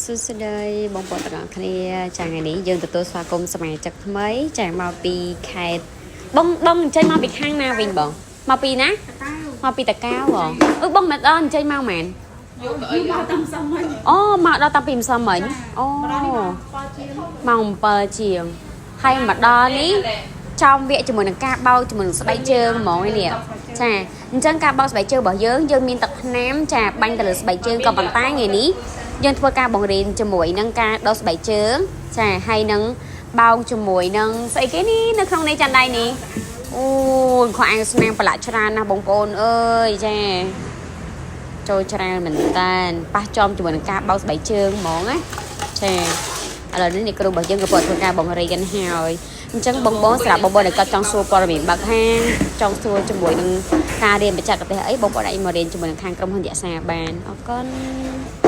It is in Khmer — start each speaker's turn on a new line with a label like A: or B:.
A: សួស្តីបងប្អូនទាំងអស់គ្នាចាថ្ងៃនេះយើងទទួលស្វាគមន៍សមាជិកថ្មីចាមកពីខេត្តបងបងអញ្ជើញមកពីខាងណាវិញបងមកពីណាមកពីតាកៅបងអឺបងមិនដល់អញ្ជើញមកមែន
B: យកទៅអី
C: មកតាមសំវិញ
A: អូមកដល់តាំងពីម្សិលមិញអូ
C: មកដល់នេះមក7ជាង
A: ម៉ោង7ជាងហើយមកដល់នេះចំវគ្គជាមួយនឹងការបោកជាមួយនឹងស្បែកជើងហ្មងឯនេះចាអញ្ចឹងការបោកស្បែកជើងរបស់យើងយើងមានទឹកថ្នាំចាបាញ់ទៅលើស្បែកជើងក៏ប៉ុន្តែថ្ងៃនេះយើងធ្វើការបង្រៀនជាមួយនឹងការដោះស្បែកជើងចាហើយនឹងបោកជាមួយនឹងស្អីគេនេះនៅក្នុងនេះចាន់ដៃនេះអូយខោអាវស្នាមប្រឡាក់ច្រើនណាស់បងប្អូនអើយចាចូលច្រើនមែនតើប៉ះចំជាមួយនឹងការបោកស្បែកជើងហ្មងណាចាឥឡូវនេះអ្នកគ្រូរបស់យើងក៏ពតធ្វើការបង្រៀនហើយអញ្ចឹងបងបងសម្រាប់បងបងដែលគាត់ចង់សួរព័ត៌មានបើកហាងចង់សួរជាមួយនឹងការរៀនបច្ចេកទេសអីបងប្អូនអាចមករៀនជាមួយនឹងខាងក្រុមហ៊ុនយក្សាបានអរគុណ។